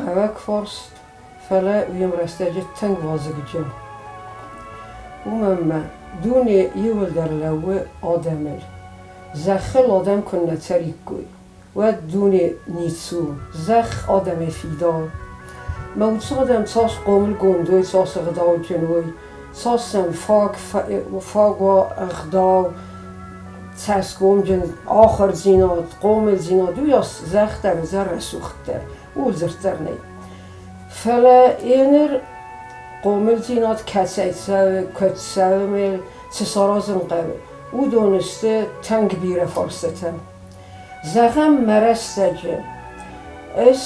Хъӕуӕг фарст, фӕлӕ уый рӕстӕджы тынг вазыгджын. Уымӕн ӕмӕ дуне иууылдӕр лӕууы адӕмыл. Зӕххыл адӕм куыннӕ цӕриккой, уӕд дуне ницы у, зӕхх адӕмӕй фидауы. Мӕ уыцы адӕм цас хъомылгонд уой, цас ӕгъдауджын уой, цас сӕм фаг уа ӕгъдау, цӕсгомджын ахуырдзинад, хъомылдзинад, уыйас зӕхх дӕр уыдзӕн рӕсугъддӕр, ууыл дзырд дӕр нӕй. Фӕлӕ еныр хъомылдзинад кӕцӕй цӕуы, куыд цӕуы мел, цы саразын хъӕуы, уыдон сты тынг бирӕ фарстытӕ. Зӕгъӕм, мӕ рӕстӕджы ӕз,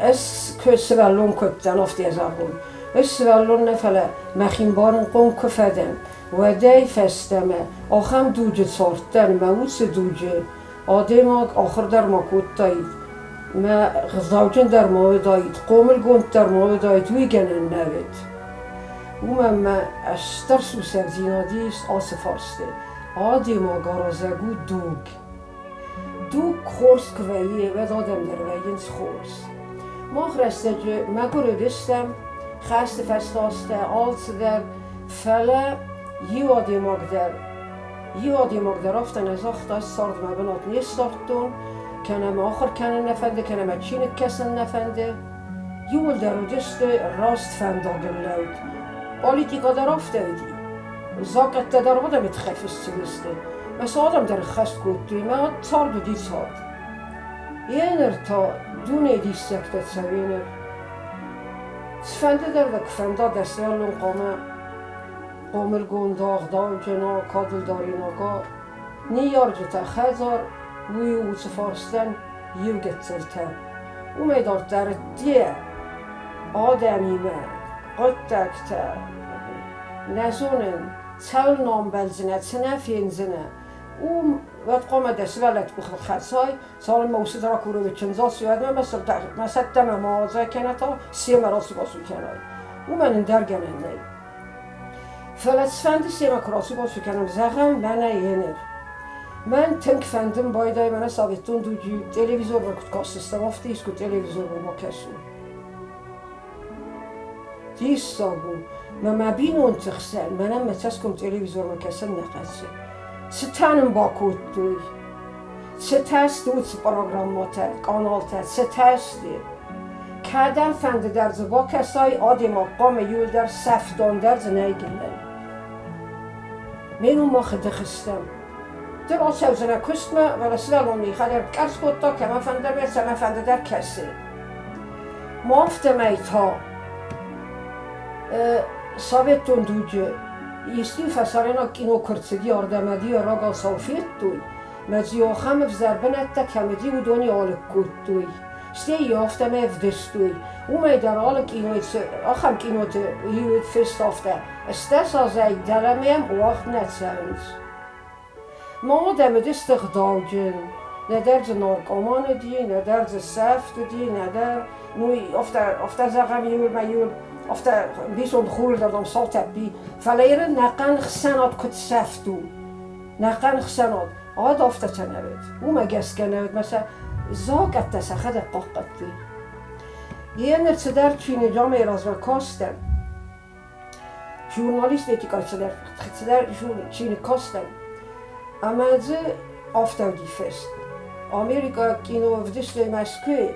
ӕз куы сывӕллон кодтон, афтӕ зӕгъон, ӕз сывӕллон нӕ, фӕлӕ мӕхи мбарынхъом куы фӕдӕн, уӕдӕй фӕстӕмӕ ахӕм дуджы цардтӕн, мӕ уыцы дуджы адӕймаг ахуыр дӕр ма кодтаид, мӕ гъдауджын дӕр ма уыдаид, хъомылгонд дӕр ма уыдаид, уый гӕнӕн нӕ уыд. Уымӕн мӕ стыр сусӕгдзинад ис ацы фарсты. Адӕймаг аразӕг у дуг. Дуг хорз куы вӕййы, уӕд адӕм дӕр вӕййынц хорз. Мах рӕстӕджы мӕгуыр уыдыстӕм, хӕсты фӕстӕ азтӕ, алцыдӕр, фӕлӕ иу адӕймаг дӕр, иу адӕймаг дӕр афтӕ нӕ загъта, ӕз царды мӕ бынат не ссардтон, кӕнӕ мӕ ахуыр кӕнын нӕ фӕнды, кӕнӕ мӕ чиныг кӕсын нӕ фӕнды. Иууылдӕр уыдысты раст фӕндагыл лӕуд. Политикӕ дӕр афтӕ уыди. Закъӕттӕ дӕр адӕмы тыххӕй фыст цыдысты. Мӕ сӕ адӕм дӕр ӕххӕст кодтой, мӕ цард уыди цард. Еныр та дунейы диссӕгтӕ цӕуы еныр. Цыфӕнды дӕр дӕ куы фӕнда дӕ сывӕллон хъуамӕ хъомылгонд ӕгъдауджын уа, кадылдаринаг уа. Ныййарджытӕ хӕдзар, уый у уыцы фарстӕн иу гыццылтӕ. Уымӕй дарддӕр ӕдде адӕмимӕ хъуыддӕгтӕ нӕ зонын, цӕуыл ӕмбӕлдзынӕ, цы нӕ фендзынӕ, уым уӕд хъуамӕ дӕ сывӕллӕтты къухыл хӕцай, цалынмӕ уыцы ракурӕг чындз уӕдмӕ мӕ цӕттӕмӕ ма уадзай кӕнӕ та семӕ рацу-бацу кӕнай. Уымӕн ӕндӕр гӕнӕн нӕй. Фӕлӕ цыфӕнды семӕ куы рацу-бацу кӕнӕм, зӕгъӕм, мӕнӕ еныр. Мӕн тынг фӕндын байдайы мӕнӕ советон дуджы телевизормӕ куыд кастыстӕм, афтӕ искуы телевизормӕ бакӕсон. Диссаг у, мӕ мӕ бинонты хсӕн мӕнӕн мӕ цӕсгом телевизормӕ кӕсын нӕ хъӕцы. Цытӕ нын бакодтой? Цытӕ сты уыцы программӕтӕ, къаналтӕ, цытӕ сты? Кӕдӕм фӕнды дӕр дзы бакӕсай, адӕймаг хъуамӕ иуылдӕр сӕфтон дӕр дзы нӕй гӕнӕн. Ме ном мах ӕдых стӕм. Ды рацӕудзынӕ куыстмӕ, фӕлӕ сывӕллон йӕхӕдӕг къӕрц кодта, кӕмӕфӕнды дӕр, цӕмӕфӕнды дӕр кӕсы. Ма афтӕмӕй та советон дуджы исти фӕсарӕйнаг кино куы рцыди, ардӕм ӕди рагацау федтой, мӕ дзы ахӕм ӕвзӕр бынӕттӕ кӕм уыди, уыдони алыг кодтой. Стӕй йӕ афтӕмӕй ӕвдыстой. Уымӕй дӕр алы кинойы ахӕм киноты иу фыст афтӕ, 18 азӕй дӕлӕмӕ йӕм уагъд нӕ цӕуынц. Ма адӕм уыдысты гъдауджын, нӕдӕр дзы наркоман уыди, нӕдӕр дзы сӕфт уыди, нӕдӕр, ну, афтӕ зӕгъӕм, иуылмӕ иуыл, афтӕ ӕмбисонд хурырдӕм саутӕппи, фӕлӕ Иры нӕхъӕн хсӕнад куыд сӕфт у, нӕхъӕн хсӕнад, ад афтӕтӕ нӕ уыд. Уымӕ гӕсгӕ нӕ уыд, мӕ сӕ закъӕттӕ сӕхӕдӕг хъахъхъӕдтой. Еныр цыдӕр чиныджы амӕй размӕ кастӕн, журналист этикӕ цыдӕр, цыдӕр чиныг кастӕн, ӕмӕ дзы афтӕ уыди фыст. Америкаг кино ӕвдыстой Мӕскуыйы,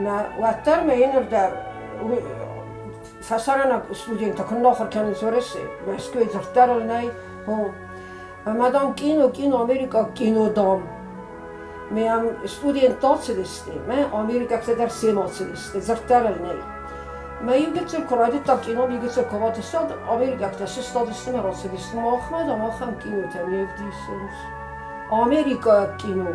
мӕ уӕддӕр мӕ еныр дӕр фӕсарӕнаг студенттӕ куыннӕ ахуыр кӕнынц Уӕрӕсе, Мӕскуыйы дзырд дӕр ыл нӕй, хо. Ӕмӕ, дам, кино, кино, америкаг кино, дам. Ме ам студенттӕ ацыдысты, мӕ америкӕгтӕ дӕр семӕ ацыдысты, дзырд дӕр ыл нӕй. Мӕ иу гыццыл куы райдыдта кино, иу гыццыл куы бадыстад, америкӕгтӕ сыстадысты мӕ рацыдысты, махмӕ, дам, ахӕм кинотӕ не вдисынц. Америкаг кино.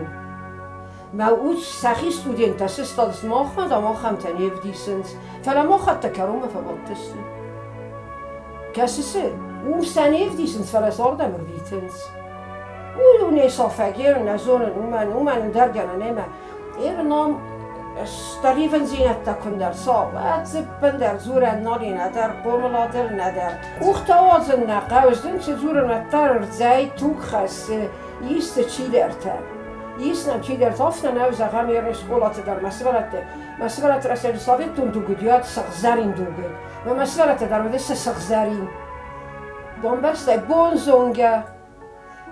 Мӕ ус сӕхи студенттӕ сыстадысты, махмӕ, дам, ахӕмтӕ не вдисынц. Фӕлӕ махӕттӕ кӕронмӕ фӕбадтысты. Кӕсыс, уым сӕ не вдисынц, фӕлӕ сӕ ардӕм ӕрвитынц. Уый не сафӕг, ер нӕ зонын, уымӕн, уымӕн ӕндӕр гӕнӕн ӕмӕ ер ном стыр ивындзинӕдтӕ куы рцӕуа, уӕд дзы ӕппындӕр дзурӕн нал и нӕдӕр хъомыладыл, нӕдӕр. Къухтӕ уадзын нӕ хъӕуы, зын цы дзурын, уӕддӕр ӕрдзӕй туг хӕссы исты чидӕртӕ. Ис нӕм чидӕртӕ, афтӕ нӕу, зӕгъӕм, ерын скъолаты дӕр мӕ сывӕллӕтты, мӕ сывӕллӕтты рӕстӕджы советон дуг уыди, уӕд сыгъзӕрин дуг уыд. Мӕ мӕ сывӕллӕттӕ дӕр уыдысты сыгъзӕрин. Бамбӕрстай, бонзонгӕ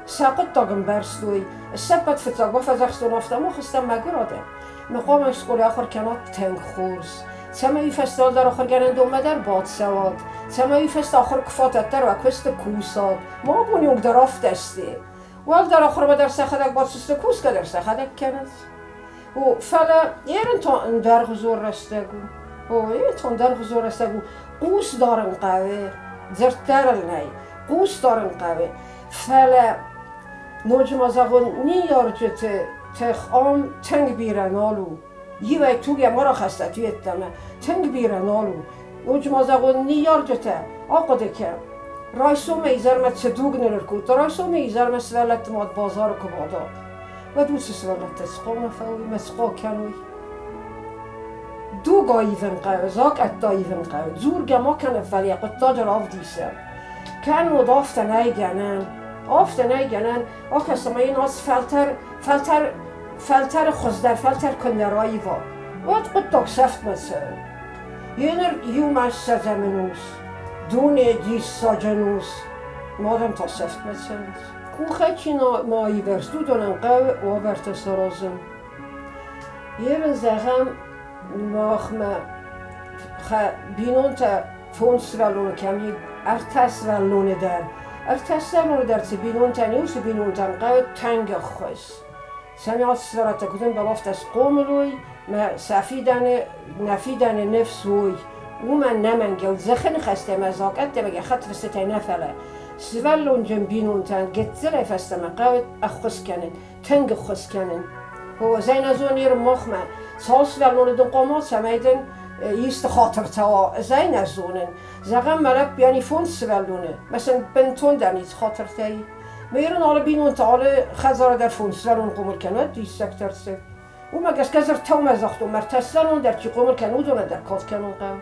сӕ хъуыддаг ӕмбӕрстой. Се ппӕт фыццаг бафӕдзӕхстон, афтӕ мах стӕм мӕгуыр адӕм. Мӕ хъуамӕ скъолайы ахуыр кӕнат тынг хорз, цӕмӕй уый фӕстӕ дӕр ахуыргӕнӕндонмӕ дӕр бацӕуат, цӕмӕй уый фӕстӕ ахуыр куы фӕтат дӕр уӕ куысты кусат. Ма абоны онг дӕр афтӕ сты. Уӕлдӕр ахуырмӕ дӕр сӕхӕдӕг бацыдысты, кусгӕ дӕр сӕхӕдӕг кӕнынц. О, фӕлӕ ерын та ӕндӕргъуызон рӕстӕг у. О, ерын та ӕндӕргъуызон рӕстӕг у. Хъус дарын хъӕуы, дзырд дӕр ыл нӕй, хъус дарын хъӕуы. Фӕлӕ ноджы ма зӕгъон, ныййарджыты тых ам тынг бирӕ нал у. Иуӕй туг йӕ ма рахӕссӕт йеддӕмӕ, тынг бирӕ нал у. Ноджы ма зӕгъон, ныййарджытӕ, ахъуыды кӕн, райсомӕй изӕрмӕ цы дуг ныр ӕркодта, райсомӕй изӕрмӕ сывӕллӕтты мад базары куы бада, уӕд уыцы сывӕллӕттӕ цы хъуамӕ фӕуой мӕ цы хъуа кӕной? Дуг аивын хъӕуы, закъӕттӕ аивын хъӕуы, дзургӕ ма кӕнӕм, фӕлӕ йӕ хъуыддаджы равдисӕм. Кӕннод афтӕ нӕй гӕнӕн. Афтӕ нӕй гӕнӕн, акӕс ӕмӕ йын ацы фӕлтӕр, фӕлтӕр, фӕлтӕры хуыздӕр фӕлтӕр куыннӕ раива, уӕд хъуыддаг сӕфтмӕ цӕуы. Еныр иумӕ ссӕдзӕм ӕнус, дуне диссаджы ӕнус, мадӕм та сӕфтмӕ цӕуынц. Къухӕй чи ма аивӕрзт, уыдонӕн хъӕуы уавӕртӕ саразын. Ерын зӕгъӕм, махмӕ бинонтӕ фондз сывӕллоны кӕм и, ӕртӕ сывӕллоны дӕр. Ӕртӕ сывӕллоны дӕр цы бинонтӕн и, уыцы бинонтӕн хъӕуы тынг ӕххуыс. Цӕмӕй ацы сывӕллӕттӕ куыд ӕмбӕлы, афтӕ схъомыл уой, мӕ сӕ фидӕны, нӕ фидӕны ныфс уой. Уымӕн нӕмӕнгӕ дзыхы ныхӕстӕ ӕмӕ закъӕттӕ ӕмӕ гӕххӕттфыстытӕй нӕ фӕлӕ сывӕллонджын бинонтӕн гыццылӕй фӕстӕмӕ хъӕуы ӕххуыс кӕнын, тынг ӕххуыс кӕнын. Ӕз ӕй нӕ зонын ирон махмӕ, цал сывӕллоны дын хъуамӕ, цӕмӕй дын исты хатыртӕ уа, ӕз ӕй нӕ зонын. Зӕгъӕм, мӕ лӕппуйӕн и фондз сывӕллоны, мӕ сын бынтондӕр ницы хатыртӕ и. Ме ирон алы бинонтӕ, алы хӕдзары дӕр фондз сывӕллоны хъомыл кӕнӕд, диссӕгтӕ ӕрцыд. Уымӕ гӕсгӕ дзырдтаумӕ загътон, мӕрдтӕ сывӕллон дӕр чи хъомыл кӕны, уыдонӕн дӕр кад кӕнын хъӕуы.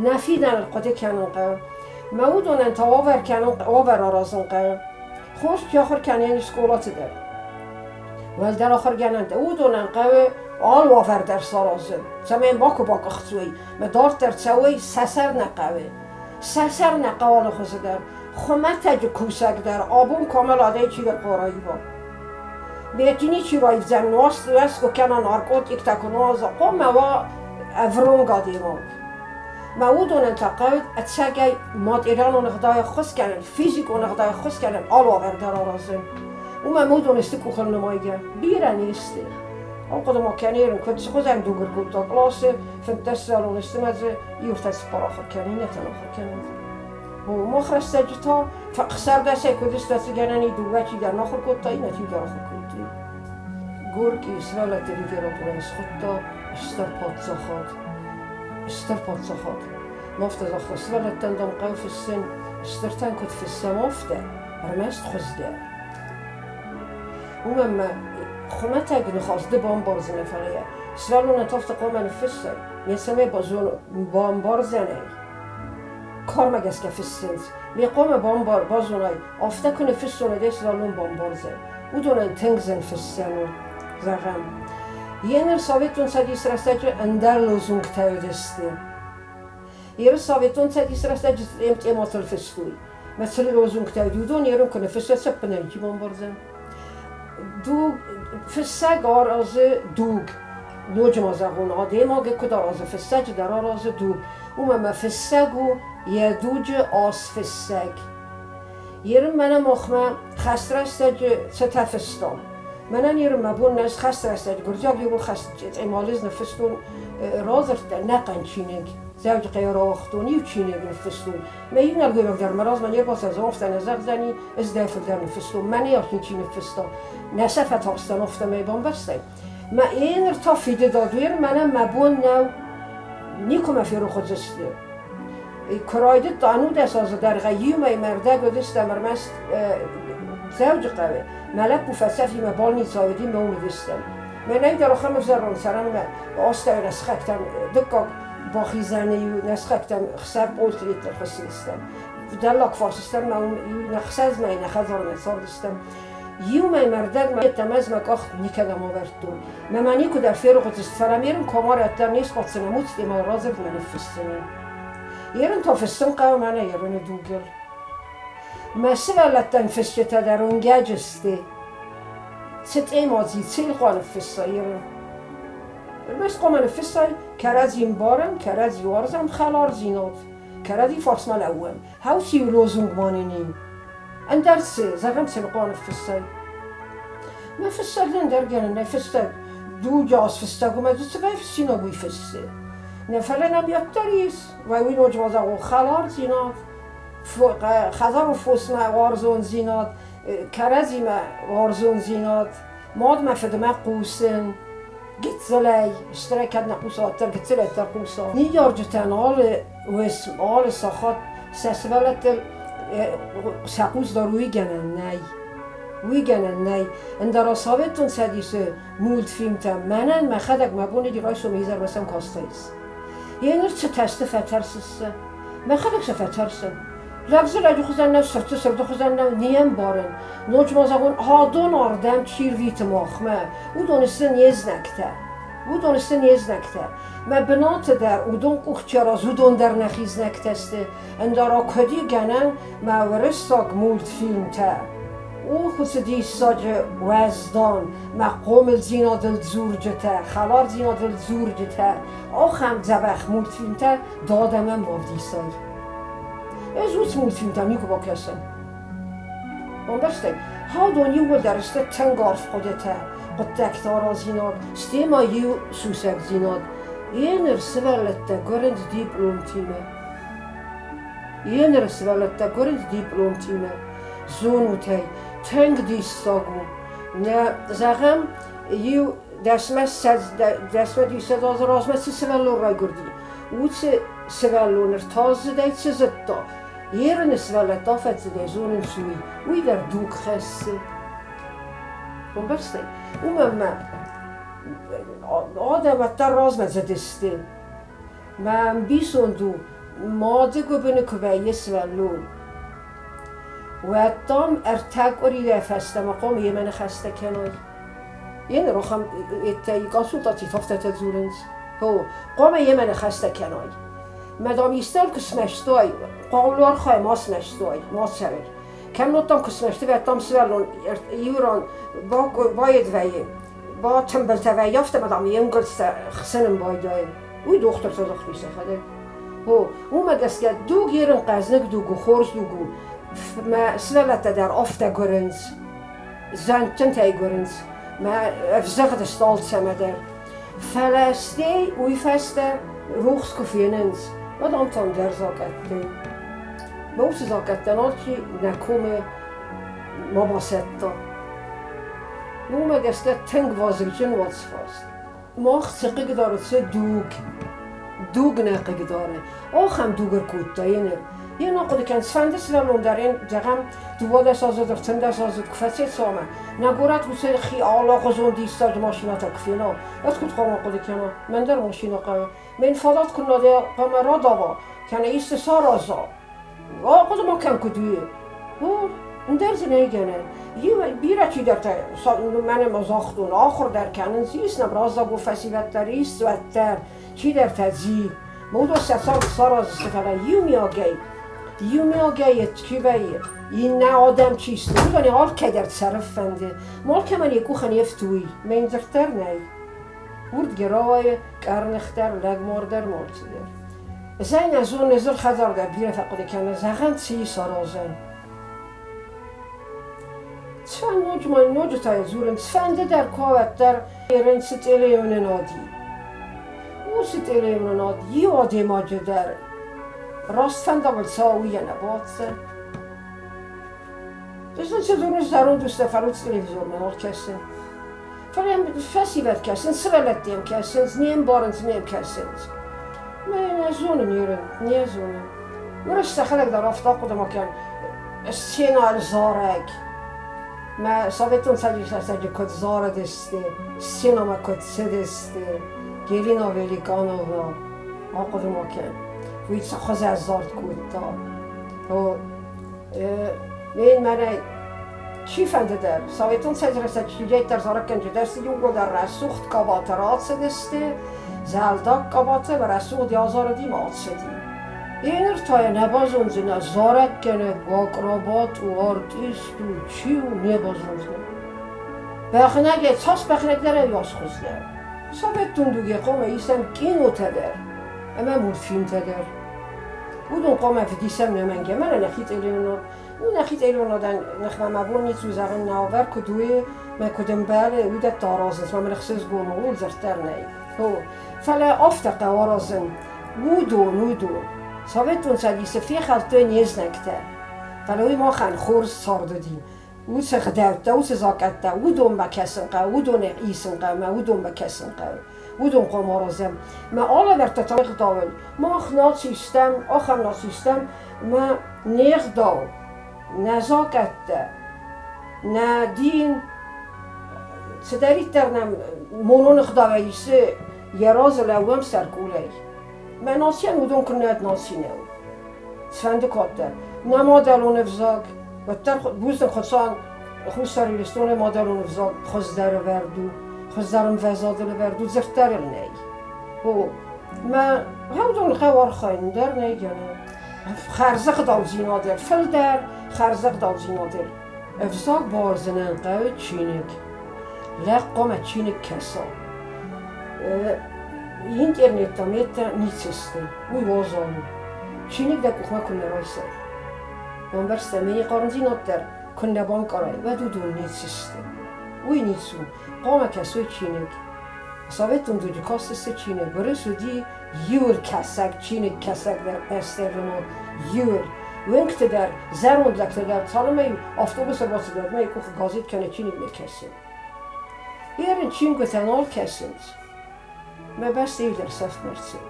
Нӕ фидӕныл хъуыды кӕнын хъӕуы. Мӕ уыдонӕн та уавӕр кӕнын, уавӕр аразын хъӕуы. Хорз чи ахуыр кӕны скъолаты дӕр, уӕлдӕр ахуыргӕнӕнтӕ, уыдонӕн хъӕуы алы уавӕр дӕр саразын, цӕмӕй макуы бакъуыхцой, мӕ дарддӕр цӕуой, сӕ сӕр нӕ хъӕуы. Сӕ сӕр нӕ хъӕуы алы хуызы дӕр. Хуымӕтӕджы кусӕг дӕр абон камаладӕй чидӕр хъуараива. Бети ничи раивдзӕн нуӕзт куы кӕна, наркотиктӕ куы нуаза, хъуамӕ уа ӕвронг адӕймаг. Мӕ уыдонӕн та хъӕуы ӕцӕгӕй материалон ӕгъдауӕй ӕххуыс кӕнын, физикон ӕгъдауӕй ӕххуыс кӕнын, алы уавӕр дӕр аразын. Уымӕн уыдон сты къухыл нымайгӕ. Бирӕ не сты. Ахъуыды ма кӕнерын, куыд цы хуызӕн дугыр кодта къласы, 15 сывӕллоны сты мӕ дзы иутӕ цыппар ахуыр кӕны, иннӕтӕн ахуыр кӕнынц. Мах рӕстӕджы та фӕхсӕрдӕсӕй куыд стӕцыгӕнӕн и дыууӕ чидӕр ахуыр кодта, иннӕ чидӕр ахуыр кодтой. Горький сывӕллӕтты литературӕйы схуыдта стыр паддзахад. Стыр паддзахад. Афтӕ загъта, сывӕллӕттӕн, дам, хъӕуы фыссын, стыртӕн куыд фыссӕм, афтӕ, ӕрмӕст хуыздӕр. Уымӕн мӕ хуымӕтӕг ныхас ды бамбардзынӕ, фӕлӕ йӕ сывӕллонӕн афтӕ хъуамӕ ныффыссай, йӕ цӕмӕй бамбардзӕн ӕй. Кармӕ гӕсгӕ фыссынц. Ме хъуамӕ бамбар, базонай, афтӕ куы ныффыссон, уӕд ӕй сывӕллон бамбардзӕн. Уыдонӕн тынг зын фыссӕн у, зӕгъӕм. Еныр Советон Цӕдисы рӕстӕджы ӕндӕр лозунгтӕ уыдысты. Еры Советон Цӕдисы рӕстӕджы тематыл фыстой. Мӕ цы лозунгтӕ уыди, уыдон ерын куы ныффыссӕд, сӕ ӕппынӕр ничи бамбардзӕн. Дуг, фыссӕг аразы дуг. Ноджы ма зӕгъон, адӕймаг куыд аразы, фыссӕджы дӕр аразы дуг. Уымӕ мӕ фыссӕг у йӕ дуджы ас фыссӕг. Ерын мӕнӕ махмӕ хӕст рӕстӕджы цытӕ фыстам. Мӕнӕн ерын мӕ бон нӕ хӕст рӕстӕджы гуырдзиаг иууыл хӕст цъемалыз ныффыстон радзырдтӕ, нӕхъӕн чиныг. Дзӕуджыхъӕуы рауагътон, иу чиныг ныффыстон. Мӕ иу нӕлгоймаг дӕр мӕ размӕ не рбацӕудзӕн, афтӕ нӕ зӕгъдзӕни, ӕз дӕ фылдӕр ныффыстон, мӕнӕ йӕ чи ныффыста. Нӕ сӕ фӕтарстӕн, афтӕмӕй бамбӕрстай. Мӕ еныр та фидыдад уер мӕнӕн мӕ бон нӕу, никуы мӕ ферох уыдзысты. Куы райдыдта 19 азы дӕргъӕй иумӕ мӕ рдӕг уыдыстӕм ӕрмӕст Дзӕуджыхъӕуы. Мӕ лӕппу фӕцӕфимӕ больницӕйы уыди, мӕ уым уыдыстӕм. Мӕнӕй дӕр ахӕм ӕвзӕрон цӕрӕнмӕ астӕу нӕ сыхӕгтӕм дыккаг бахизӕны-иу нӕ сыхӕгтӕм хсӕв пъолты хуыссыдыстӕм. Дӕллаг фарс стӕм, мӕ уым иу нӕ хсӕз мӕйы нӕ хӕдзармӕ цардыстӕм. Иу мӕймӕ рдӕгмӕ йеддӕмӕ ӕз мӕ къах никӕдӕм авӕрдтон. Мӕ ма никуы дӕр ферох уыдзысты, фӕлӕ ме рын комарӕдтӕ не схӕцдзынӕн, уыцы темӕ радзырдмӕ ныффысдзынӕн. Ерын та фыссын хъӕуы мӕнӕ ерыны дугыл. Мӕ сывӕллӕттӕн фысджытӕ дӕр уынгӕджы сты. Цы тъемадзи, цы хъуа ныффысса ерын? Ӕрмӕст хъуамӕ ныффыссай, кӕрӕдзи ӕмбарӕм, кӕрӕдзи уарзӕм, хӕлардзинад, кӕрӕдзи фарсмӕ лӕууӕм. Хау циу лозунг ма нын и? Ӕндӕр цы, зӕгъӕм, цы хъуа ныффыссай? Мӕ фыссӕг ӕндӕр гӕнӕн нӕй, фыссӕг дуджы аз фыссӕг у, мӕ дзы цы фыссинаг уый фыссы. Нӕ фӕлӕ нӕм уӕддӕр ис, уый ноджы ма зӕгъон, хӕлардзинад, хӕдзары фосмӕ уарзондзинад, кӕрӕдзимӕ уарзондзинад, мадмӕ фыдмӕ хъусын, гыццылӕй, стырӕй кӕд нӕ хъуса, уӕддӕр гыццылӕй дӕр хъуса. Ныййарджытӕн алы уысм, алы сахат сӕ сывӕллӕттыл сӕ хъус дӕр уый гӕнӕн нӕй. Уый гӕнӕн нӕй. Ӕндӕра Советон Цӕдисы мультфильмтӕ мӕнӕн мӕхӕдӕг мӕ бон иди райсом изӕрмӕ сӕм кастаис. Еныр цытӕ сты фӕтӕрсыс сӕ? Мӕхӕдӕг сӕ фӕтӕрсын. Лӕгдзы лӕджы хуызӕн нӕу, сырдты сырды хуызӕн нӕу, не мбарын. Ноджы ма зӕгъон, адон ардӕм чи рвиты махмӕ, уыдон сты не знӕгтӕ. Уыдон сты не знӕгтӕ. Мӕ бынаты дӕр уыдон къух чи аразы, уыдон дӕр нӕхи знӕгтӕ сты. Ӕндӕра куыд и гӕнӕн мӕ уырыссаг мультфильмтӕ? О, уыцы диссаджы уӕздан, мӕ хъомылдзинадыл дзурджытӕ, хӕлардзинадыл дзурджытӕ, ахӕм дзӕбӕх мультфильмтӕ дадӕмӕ ма вдисай. Ӕз уыцы мультфильмтӕм никуы бакӕсын. Ӕмбӕрстай, уыдон иууылдӕр сты тынг арф хъуыдытӕ, хъуыддӕгтӕ аразинаг, стӕй ма иу сусӕгдзинад. Еныр сывӕллӕттӕ гуырынц дипломтимӕ. Еныр сывӕллӕттӕ гуырынц дипломтимӕ. Зонут ӕй, тынг диссаг у. Нӕ, зӕгъӕм, иу дӕсмӕ ссӕдз, дӕсмӕ дыууиссӕдз азы размӕ цы сывӕллон райгуырди, уыцы сывӕллон ӕртаздзыдӕй цы зыдта, Ерыны сывӕллӕттӕ афӕдзыдӕй зонынц уый, уый дӕр дуг хӕссы. Ӕмбӕрстай? Уымӕн мӕ адӕм уӕддӕр размӕ цыдысты. Мӕ ӕмбисонд у, мады гуыбыны куы вӕййы сывӕллон, уӕд, дам, ӕртӕ къуырийӕ фӕстӕмӕ хъуамӕ йемӕ ныхӕстӕ кӕной. Еныр ахӕм консультаци афтӕтӕ дзурынц. Хъуамӕ йемӕ ныхӕстӕ кӕной. Мӕ дам истӕуыл куы смӕстой, хъуамӕ архайа ма смӕстой, ма цӕрай. Кӕннод дам куы смӕсты, уӕд дам сывӕллон иу ран баед вӕййы, батымбылтӕ вӕййы, афтӕ дам йе нгуылдзтӕ хсынын байдайы. Уый дохтыртӕ загътой сӕхӕдӕг. О, уымӕ гӕсгӕ дуг ерын хъӕзныг дуг у, хорз дуг у. Мӕ сывӕллӕттӕ дӕр афтӕ гуырынц. Зӕндджынтӕй гуырынц, мӕ ӕвзӕгъд сты алцӕмӕ дӕр. Фӕлӕ стӕй уый фӕстӕ рухс куы фенынц, уӕд ам та ӕндӕр закъӕттӕ. Мӕ уыцы закъӕттӕн алчи нӕ комы ма басӕтта. Уымӕ гӕсгӕ тынг вазыгджын уацфарст. Мах цы хъыгдары, цы дуг, дуг нӕ хъыгдары. Ахӕм дуг ӕркодта еныр. Йе нахъуыды кӕн, цыфӕнды сывӕллон дӕр ын, зӕгъӕм, 12 азы, 13 азы куы фӕцӕйцӕуа нӕ горӕт уыцы хи алыгъуызон диссаджы машинӕтӕ куы фена, уӕд куыд хъуамӕ хъуыды кӕна, мӕн дӕр машинӕ хъӕуы. Мӕн фадат куы нӕ хъуамӕ радава, кӕнӕ исты сараза. Ахъуыды ма кӕн, куыд у. О, ӕндӕр дзы нӕй гӕнӕн. Иу бирӕ чидӕртӕ мӕнӕ ма загътон, ахуыр дӕр кӕнынц, ис нӕм раззагон фӕсивӕд дӕр, ис уӕддӕр чидӕртӕ дзи. Уыдон сӕ цард сараздзысты, фӕлӕ иумиагӕй, иумиагӕй чи вӕййы, иннӕ адӕм чи сты, уыдонӕй алкӕйдӕр цӕрын фӕнды. Алкӕмӕн йӕ къухӕн йе фтуй, мӕ йын дзырд дӕр нӕй. Уырдгӕ рауайы, къӕрных дӕр, лӕгмар дӕр, алцыдӕр. Зӕй нӕ зоны, зыр хӕдзар дӕр бирӕ фӕхъуыды кӕны, зӕгъӕн цы ис аразӕн. Цфӕн ноджы ма ноджы та дзурын, цфӕнды дӕр куы уӕддӕр ерын цы телеуынынад и. Уыцы телеуынынад иу адӕймаджы дӕр раст фӕндагыл цӕуа, уый йӕ нӕ бацӕ. Ӕз цы дзурын, зӕронд ус дӕ фӕлуц телевизормӕ нал кӕсы. Фӕлӕ йӕм фӕсивӕд кӕсынц, сывӕллӕттӕ йӕм кӕсынц, не мбарынц, ме кӕсынц. Мӕ нӕ зонын, Ирын, не зонын. Уырыс сӕхӕдӕг дӕр афтӕ ахъуыды ма кӕн, сценӕйыл зарӕг. Мӕ Советон Цӕдисы рӕстӕджы куыд зарыдысты, сценӕмӕ куыд цыдысты, Гелина Великанова, ахъуыды ма кӕн, уый цы хуызӕн зард кодта. О, мен мӕнӕ Чифӕнды дӕр, Советон Цӕдисы чидӕриддӕр зарӕггӕнджытӕ сты, иууылдӕр рӕсугъд къабатӕ рацыдысты, зӕлдаг къабатӕ ӕмӕ рӕсугъд азарыди ӕмӕ ацыди. Еныр та йӕ нӕ базондзынӕ, зарӕггӕнӕг акробат у, артист у, чи у, не базондзынӕ. Бӕгънӕгӕй цас бӕгънӕгдӕр ӕй хуыздӕр. Советон дуги хъуамӕ исӕм кинотӕ дӕр ӕмӕ мультфильмтӕ дӕр. Уыдон хъуамӕ ӕвдисӕм нӕмӕнгӕ, мӕнӕ нӕхи телеуынад. Ну, нӕхи телеуынадӕн ныхмӕ мӕ бон ницы у зӕгъын нӕ уавӕр куыд у, мӕ куыд ӕмбӕлы, уыдӕттӕ аразынц, мӕ мын ӕхсызгон у, ууыл дзырд дӕр нӕй. О, фӕлӕ афтӕ хъӕуы аразын. Уыдон, уыдон. Советон Цӕдисы фехӕлдтой не знӕгтӕ. Фӕлӕ уый махӕн хорз цард уыди. Уыцы гъдӕуттӕ, уыцы закъӕттӕ, уыдонмӕ кӕсын хъӕуы, уыдонӕй исын хъӕуы мӕ уыдонмӕ кӕсын хъӕуы. Уыдон хъуамӕ аразӕм. Мӕ алӕвӕрдтӕ та ӕгъдауыл. Мах наци стӕм, ахӕм наци стӕм, мӕ не гъдау, нӕ закъӕттӕ, нӕ дин, цыдӕриддӕр нӕм монон ӕгъдауӕй исы, йӕ разы лӕууӕм сӕркъулӕй. Мӕ нацийӕн уыдон куыннӕ наци нӕу. Цыфӕнды коддӕр. Нӕ мадӕлон ӕвзаг, уӕддӕр бузныг Хуыцауӕн, Хуссар Ирыстоны мадӕлон ӕвзаг хуыздӕр ӕвӕрд у, хуыздӕр ӕмвӕзадыл ӕвӕрд у, дзырд дӕр ыл нӕй. О, мӕ уыдон хъӕуы архайын дӕр нӕй гӕнӕн. Хӕрзӕгъдаудзинадыл фылдӕр, хӕрзӕгъдаудзинадыл. Ӕвзаг бауарзынӕн хъӕуы чиныг. Лӕг хъуамӕ чиныг кӕса. Интернеттӕ меттӕ ницы сты, уый уазал у. Чиныг дӕ къухмӕ куыннӕ райсай. Бамбӕрстай, ме хъармдзинад дӕр куыннӕ банкъарай, уӕд уыдон ницы сты. Уый ницы у. Хъуамӕ кӕсой чиныг. Советон дуджы кастысты чиныг. Уырыс уыди иуыл кӕсӕг, чиныгкӕсӕг дӕр, ӕстерынон, иуыл. Уынгты дӕр, зӕронд лӕгтӕ дӕр цалынмӕ-иу автобус ӕрбацыд, уӕдмӕ йӕ къухы газет кӕнӕ чиныг не кӕсы. Ерын чингуытӕ нал кӕсынц. Мӕ бӕсты иу дӕр сӕфт не рцыд.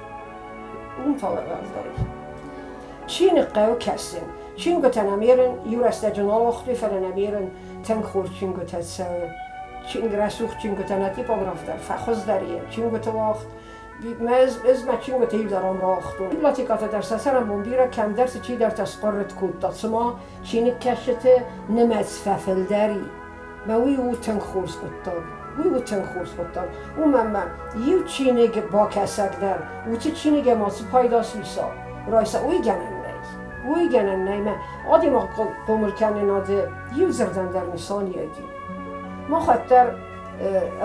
Уым та уӕлдай. Чиныг хъӕуы кӕсын. Чингуытӕ нӕм ерын иу рӕстӕджы нал уагътой, фӕлӕ нӕм ерын тынг хорз чингуытӕ цӕуы. Чинг, рӕсугъд чингуытӕ нӕ типограф дӕр фӕхуыздӕр и. Чингуыты уагъд Ӕз мӕ чингуытӕ иу дӕр ам рауагътон. Библиотекӕтӕ дӕр сӕ цӕрӕнбон бирӕ кӕмдӕр цы чидӕртӕ схъуыррытт кодта, цыма чиныгкӕсджыты нымӕц фӕфылдӕр и. Мӕ уый у тынг хорз хъуыддаг. Уый у тынг хорз хъуыддаг. Уымӕн ӕмӕ иу чиныг бакӕсӕг дӕр уыцы чиныгӕй ма цы пайда сиса, райса, уый гӕнӕн нӕй. Уый гӕнӕн нӕй мӕ адӕймаг хъомылкӕнынады иу дзырдӕн дӕр нысаниуӕг и. Махуӕддӕр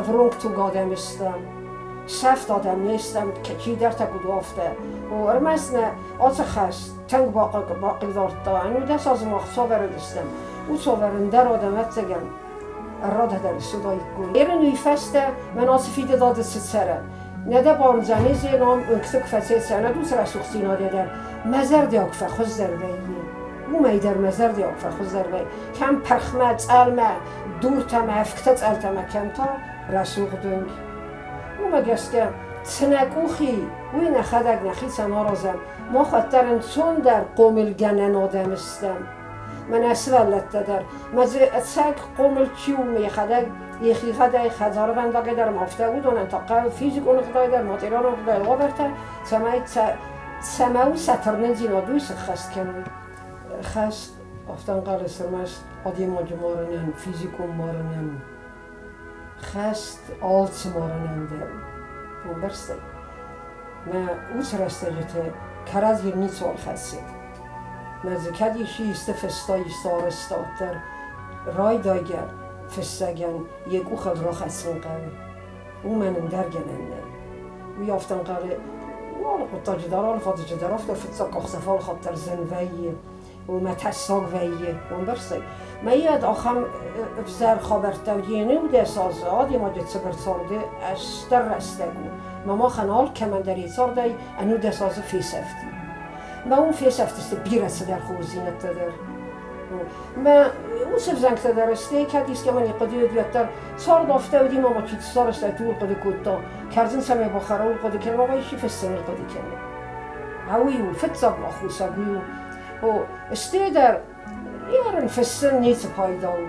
ӕвронг туг адӕм стӕм, сӕфт адӕм не стӕм, чидӕртӕ куыд у, афтӕ. Ӕрмӕст нӕ ацы хӕс тынг бахъыгдардта. 19 азы мах цавӕр уыдыстӕм, уыцавӕр ӕндӕр адӕм, ӕвӕццӕгӕн, ӕррадӕдӕр ссыдаиккой. Ерын уый фӕстӕ мӕн ацы фидыдады цы цӕрӕм, нӕ дӕ бауырндзӕни, зе ном уынгты куы фӕцӕйцӕуы, нӕ дуцы рӕсугъддзинадӕй дӕр мӕ зӕрдиаг фӕхуыздӕр вӕййы. Уымӕй дӕр мӕ зӕрдиаг фӕхуыздӕр вӕййы. Кӕм пырхмӕ, цъӕлмӕ, дуртӕ мӕ ӕвгтӕ цъӕлтӕ мӕ кӕм та рӕсугъд уынг. Уымӕ гӕсгӕ, цы нӕ къухи, уый нӕхӕдӕг нӕхицӕн аразӕм, мах уӕддӕр ӕнцондӕр хъомылгӕнӕн адӕм стӕм. Мӕнӕ сывӕллӕттӕ дӕр, мӕ дзы ӕцӕг хъомыл чи у, йӕхӕдӕг йӕхигъӕдӕй, хӕдзарвӕндагӕй дӕр ма афтӕ, уыдонӕн та хъӕуы физикон ӕгъдауӕй дӕр, материалон ӕгъдауӕй уавӕртӕ, цӕмӕй цӕмӕ у сӕ тырнындзинад, уый сыххӕст кӕной. Хӕст афтӕ ӕнхъӕлыс ӕрмӕст адӕймаджы марынӕн, физикон марынӕн. Хӕст алцы марынӕн дӕр у. Ӕмбӕрстай? Мӕ уыцы рӕстӕджыты кӕрӕдзийыл ницыуал хӕцыд. Мӕ дзы кӕд исчи исты фыста, исты арӕзта, уӕддӕр райдайгӕ фыссӕгӕн йӕ къухыл рахӕцын хъӕуы. Уымӕн ӕндӕр гӕнӕн нӕй. Уый афтӕ ӕнхъӕлы, алы хъуыддаджы дӕр, алы фадыджы дӕр афтӕ фыццаг къахдзӕф алы хатт дӕр зын вӕййы, уымӕ тӕссаг вӕййы, ӕмбӕрстай? Мӕ йӕд ахӕм ӕвзӕр хабӕрттӕ уыди 19 азы адӕймаджы цыбыр царды стыр рӕстӕг у. Мӕ махӕн алкӕмӕн дӕр йӕ цардӕй 19 азы фесӕфти. Мӕ уым фесӕфтысты бирӕ цыдӕр хорздзинӕдтӕ дӕр. Мӕ уыцы ӕвзӕнгтӕ дӕр сты, кӕд искӕмӕн йӕ хъуыды уыд, уӕддӕр цард афтӕ уыди, мама чи сарӕзта, ууыл хъуыды кодта, кӕрдзын цӕмӕй бахӕра, ууыл хъуыды кӕны, мама исчи фыссыныл хъуыды кӕны. Уый у, фыццаг аххосаг уый у. О, стӕй дӕр ерын фыссын ницы пайда у.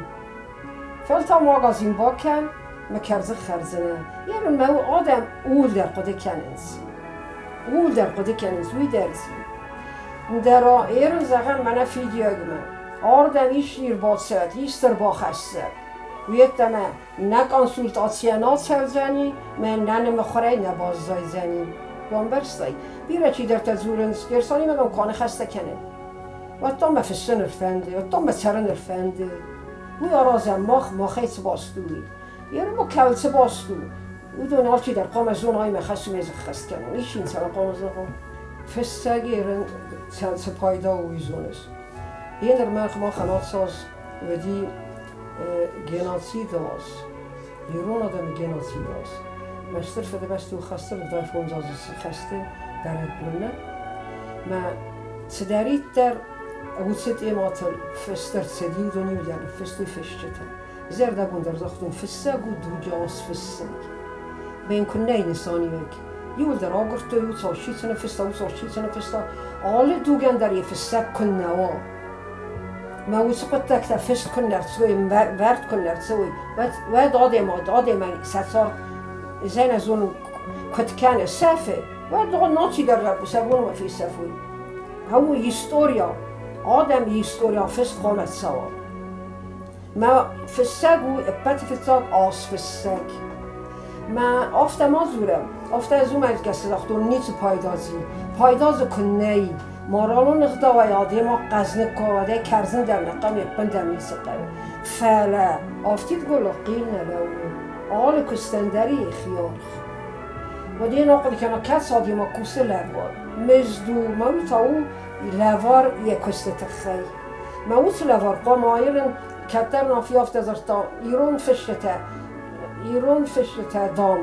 Фӕлтау магазин бакӕн, мӕ кӕрдзын хӕрдзынӕ. Ерын мӕ адӕм ууыл дӕр хъуыды кӕнынц. Ууыл дӕр хъуыды кӕнынц, уый дӕр зи. Дӕр ерын зӕгъӕм мӕнӕ фидиуӕгмӕ. Ардӕм исчи ӕрбацӕуӕд, исты ӕрбахӕссӕд. Уеддӕмӕ нӕ консультацийӕ нал цӕудзӕни, мӕ нӕ нымыхуырӕй нӕ баззайдзӕни. Бамбӕрстай? Бирӕ чидӕртӕ дзурынц, Герсанимӕ дам куы аныхӕстӕ кӕнын, уӕд та мӕ фыссын ӕрфӕнды, уӕд та мӕ цӕрын ӕрфӕнды. Уый аразӕм мах, махӕй цы баст у, уый. Ермо кӕуыл цы баст у, уыдон алчидӕр хъуамӕ зона ӕмӕ хӕс уымӕй сӕххӕст кӕнон. Ис ын цӕмӕн хъуамӕ зӕгъон? Фыссӕг ерын цы пайда у, уый зоныс. Еныр мах махӕн ацаз уыди геноциды аз, ирон адӕмы геноциды аз. Мӕ Стыр Фыдыбӕстӕ хӕсты 65 азы хӕсты бӕрӕгбонмӕ. Мӕ цыдӕриддӕр уыцы тематыл фыст ӕрцыди, уыдон иудӕр ныффыстой фысджытӕ. Зӕрдӕбондӕр загътон, фыссӕг у дуджы ас фыссӕг. Мӕн куыннӕ и нысаниуӕг. Иуылдӕр агуырдтой, уыцы аз чи цы ныффыста, уыцы аз чи цы ныффыста. Алы дугӕн дӕр йӕ фыссӕг куыннӕ уа. Мӕ уыцы хъуыддӕгтӕ фыст куыннӕ рцӕуой, вӕрд куыннӕ рцӕуой, уӕд адӕймаг адӕмӕн сӕ цард зӕнӕзонын куыд кӕны, сӕфы, уӕд наци дӕр сӕ бонмӕ фесӕфой. Хъӕуы история, адӕмы история фыст хъуамӕ цӕуа. Мӕ фыссӕг у ӕппӕты фыццаг азфыссӕг. Мӕ афтӕ ма дзурӕм, афтӕ ӕз уымӕ гӕсгӕ загътон, ницы пайда дзы и. Пайда дзы куы нӕй. Моралон ӕгъдауӕй адӕймаг хъӕзныг куы уа, кӕрдзын дӕр нӕ хъӕуы, ӕппындӕр ницы хъӕуы. Фӕлӕ афтид голлаг хъил нӕ лӕууы. Алы куыстӕн дӕр и йӕхи аргъ. Уӕд ӕй ахъуыды кӕна, кӕцы адӕймаг кусы лӕвар. Мызд у, мӕ уый та у лӕвар йӕ куысты тыххӕй. Мӕ уыцы лӕвар хъуамӕ айрын, кӕддӕр Нафи афтӕ дзырдта, ирон фысджытӕ, ирон фысджытӕ, дам,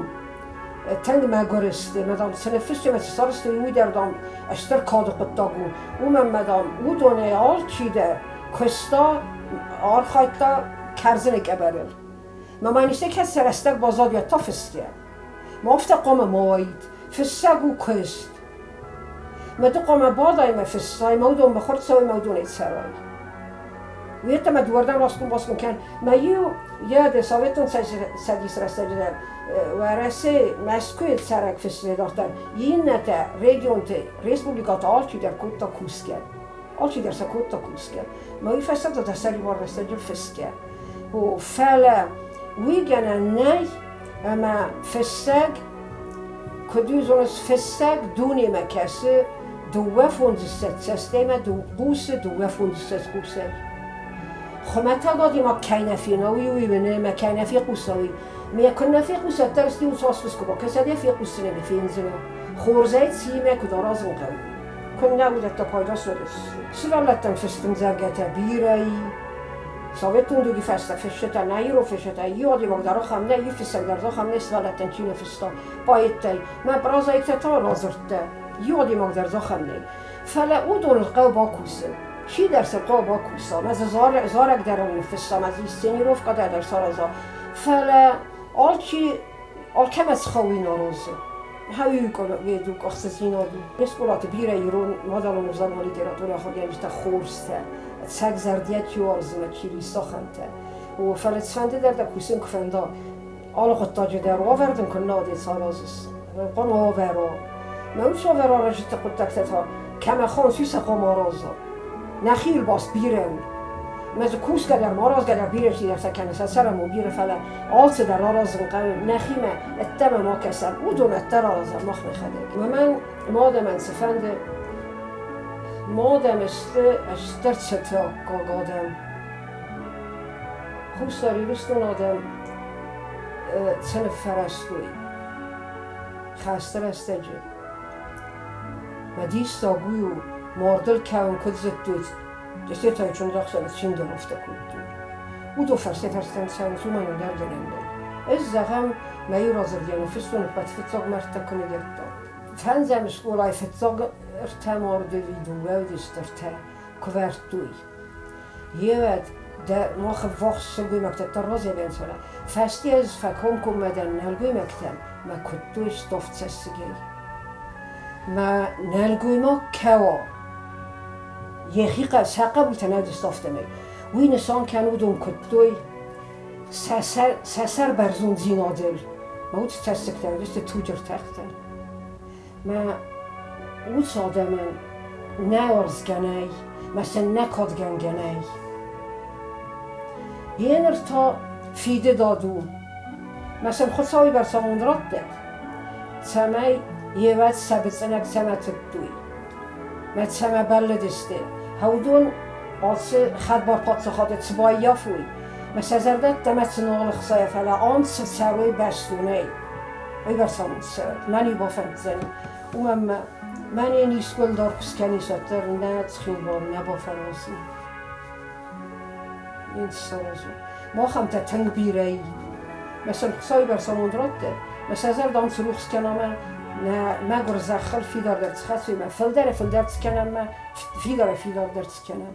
тынг мӕгуыр сты, мӕ, дам, цы ныффыстой ӕмӕ цы сарӕзтой, уый дӕр, дам, стыр кады хъуыддаг у. Уымӕн мӕ, дам, уыдонӕй алчидӕр куыста, архайдта кӕрдзыны къӕбӕрыл. Мӕ ма исты кӕд сӕ рӕстӕг баззад, уӕд та фысгӕ. Ма афтӕ хъуамӕ ма уаид. Фыссӕг у куыст. Мӕ ды хъуамӕ бадай мӕ фыссай, мӕ уыдон мыхуыр цӕуой, мӕ уыдонӕй цӕрай. Уеддӕмӕ дыууӕрдӕм раскъуын-баскъуын кӕн. Мӕ иу йӕ де Советон Цӕдисы рӕстӕджы дӕр Уӕрӕсе Мӕскуыйы цӕрӕг фысджытӕ иннӕтӕ регионты, республикӕты алчидӕр кодта кусгӕ. Алчидӕр сӕ кодта кусгӕ. Мӕ уый фӕстӕ та сӕрибар рӕстӕджы фысгӕ. О, фӕлӕ уый гӕнӕн нӕй, ӕмӕ фыссӕг, куыд у зоныс, фыссӕг дунемӕ кӕсы 52 цӕстӕй хъусы 52 хъусӕй. Хуымӕтӕг адӕймаг кӕй нӕ фена, уый уый уыны ӕмӕ кӕй нӕ фехъуса, уый. Мӕ куы нӕ фехъуса, дӕр стӕй цас фысгӕ бакӕса, дӕ фехъусдзынӕ ӕмӕ фендзынӕ. Хорзӕй циимӕ куыд аразын хъӕуы. Куыннӕ уыдӕттӕ пайда Сывӕллӕттӕн фыстӕмдзӕвгӕтӕ бирӕ и. Советон дуги фӕстӕ фысджытӕ, нӕ ирон фысджытӕ, иу адӕймаг дӕр ахӕм нӕ, иу фыссӕг дӕр ахӕм нӕ сывӕллӕттӕн чи нӕ фыста, поэттӕй. Мӕ прозаиктӕ та радзырдтӕ, иу адӕймаг дӕр ахӕм нӕй. Фӕлӕ уыдоныл хъӕуы бакусын. Чидӕр сыл хъӕуы бакуса, мӕ дзы зарӕг дӕр ныффысса, мӕ дзы инсценировкӕ дӕр сараза. Фӕлӕ алчи алкӕмӕ цы хъӕуы аразы. Хӕуи къуыхцыдзинад у. Не скъолаты бирӕ ирон мадӕлон ӕвзагмӕ литературӕ ахуыргӕнджытӕ хорзтӕ, ӕцӕг зӕрдиаг чи уарзы ӕмӕ чи риссы ахӕмтӕ. О, фӕлӕ цыфӕнды дӕр дӕ кусын куы фӕнда, алы хъуыддаджы дӕр уавӕр дын куыннӕ уыди саразыс. Хъуамӕ уавӕр уа. Мӕ уыцы уавӕр аразджыты хъуыддӕгтӕ та кӕмӕ хауынц, уый сӕ хъуамӕ араза. Нӕхиуыл баст бирӕ у. Мӕ дзы кусгӕ дӕр, ма аразгӕ дӕр бирӕ чидӕртӕ кӕны, сӕ цӕрӕнбон бирӕ, фӕлӕ алцыдӕр аразын хъӕуы, нӕхимӕ ӕддӕмӕ ма кӕсӕм, уыдон ӕддӕр аразӕм мах нӕхӕдӕг. Мӕн мадӕмӕн цыфӕнды мадӕм сты стыр цыты аккаг адӕм. Хуссар Ирыстон адӕм цы ныффӕрӕзтой хӕсты рӕстӕджы. Мӕ диссаг уый у, мардыл кӕуын куыд зыдтой, Десетай чындзӕхсӕвы цин дӕр афтӕ кодтой. Уыдон фӕрсӕй-фӕрстӕм цӕуынц, уымӕн ӕндӕр гӕнӕн нӕй. Ӕз, зӕгъӕм, мӕ радзырдӕн ныффыстон ӕппӕт фыццаг мӕрдтӕ куы ныгӕдтам. Фӕндзӕм скъолайы фыццаг ӕртӕ марды ӕви дыууӕ уыдысты ӕртӕ куы вӕрдтой. Еуӕд дӕ мах ӕввахс сылгоймӕгтӕ дӕр разӕвӕн фӕлӕ фӕсте ӕз фӕкомкоммӕ дӕн нӕлгоймӕгтӕм, мӕ куыдтой ставд цӕссыгӕй. Мӕ нӕлгоймаг кӕуа, йӕхи сӕ хъӕбултӕ нӕ уыдысты афтӕмӕй. Уый нысан кӕны, уыдон куыдтой сӕ сӕр бӕрзонддзинадыл. Мӕ уыцы цӕссыгтӕ уыдысты туджы ртӕхтӕ. Мӕ уыцы адӕмӕн нӕ уарзгӕ нӕй, мӕ сын нӕ кадгӕнгӕ нӕй. Гъеныр та фидыдад у. Мӕ сын Хуыцауы бӕрц амонд раттӕд, цӕмӕй йе вӕд сӕ быцъынӕг цӕмӕ тыдтой, мӕ цӕмӕ бӕллыдысты, уыдон ацы хӕдбар паддзахады цы баййафой, мӕ сӕ зӕрдӕтӕ мӕ цы нал ӕхсайа, фӕлӕ ам цы цӕрой бӕстонӕй, уый бӕрц амонд цӕуӕд. Мӕн-иу бафӕнддзӕни, уымӕн мӕ мӕнӕн искуы ӕлдар куы скӕнис, уӕддӕр нӕ Цхинвал нӕ бафӕразин. Ницы Махӕн та тынг бирӕ и. Мӕ сын Хуыцауы бӕрц амонд раттӕд, мӕ сӕ зӕрдӕ цы рухс кӕна мӕ нӕ мӕгуыр зӕххыл фидардӕр цы хӕцой, мӕ фылдӕрӕй фылдӕр цы кӕнӕм, мӕ фидарӕй фидардӕр цы кӕнӕм.